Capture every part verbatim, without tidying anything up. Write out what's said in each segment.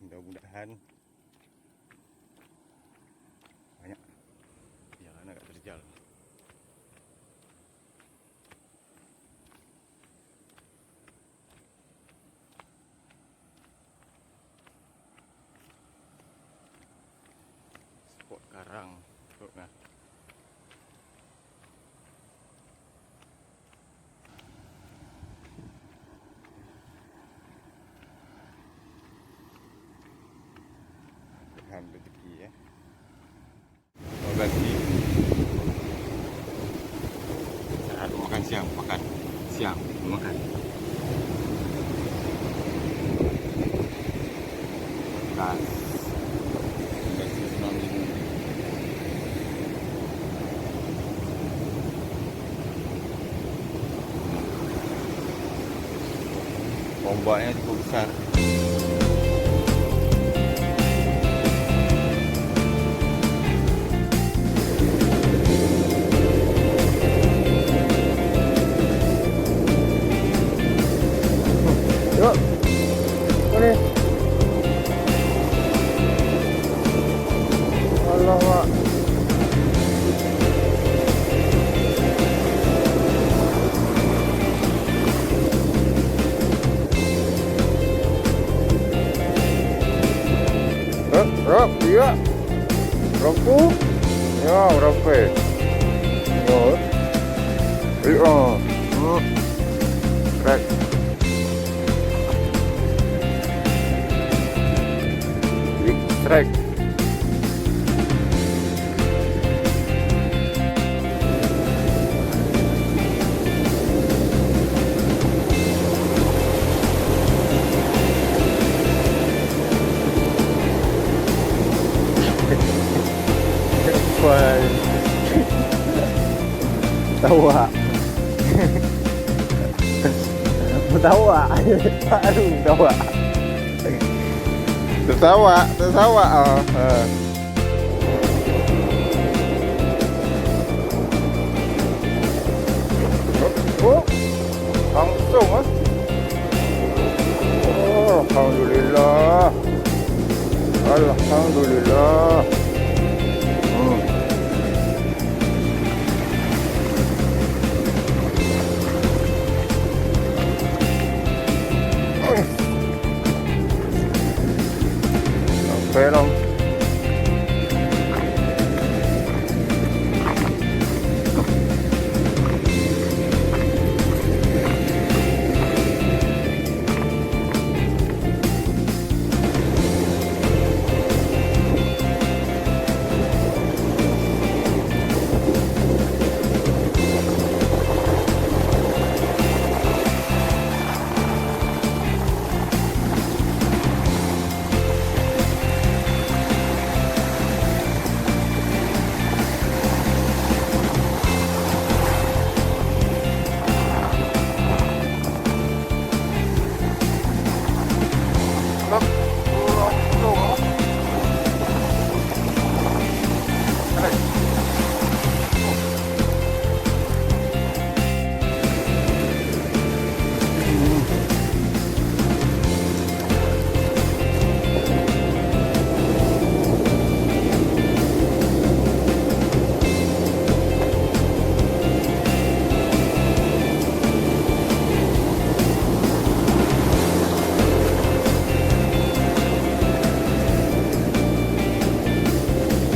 Mudah-mudahan banyak. Jangan agak terjal. Spot karang tu nah. Tuhan rezeki, ya. Mau ganti. Istirahat, makan siang, makan siang, makan. Gas. Gas, gas, gas. Ombaknya cukup besar. Yuk. Mana? Allah, Mak. Rap, rap, iya. Rapu. Ya, rape. Ya. Iya. Hmm. Rek. Klik strike. Wah. Tawak. Tawak. Baru tawak. Tertawa, tertawa. Ah, ah. Oh, langsung, ah. Oh, alhamdulillah. Alhamdulillah. Hmm. Sampai dong.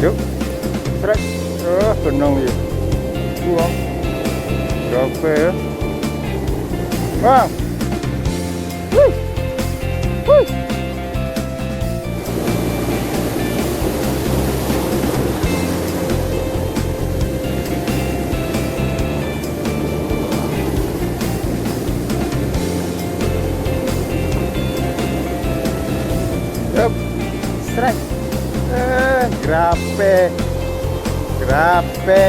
Yuk. Strike. Ah, tenang je. Buang. Berapa ya? Bang. Wuih. Wuih. Yup. Strike. Eh, grape. Grape.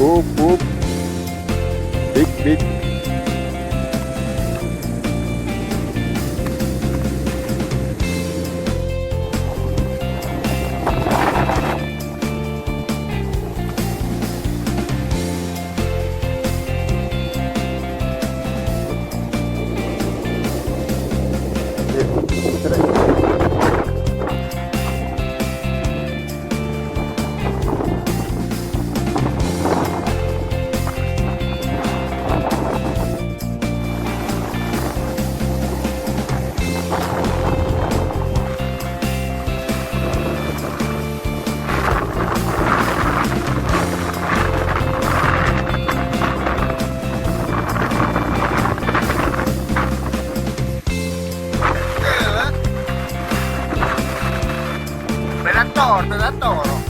Up, up. Big, big. Predator.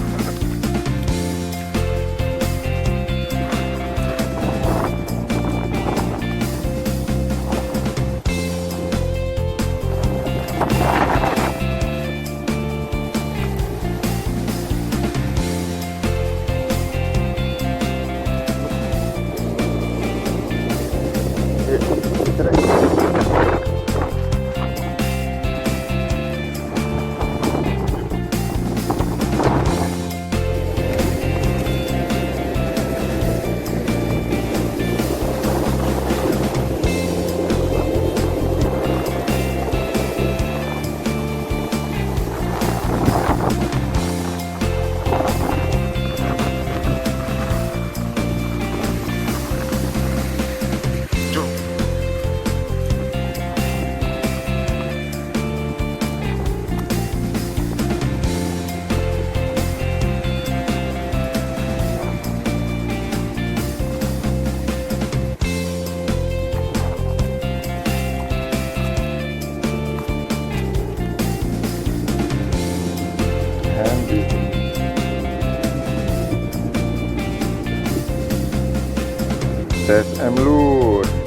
Tes M Lur.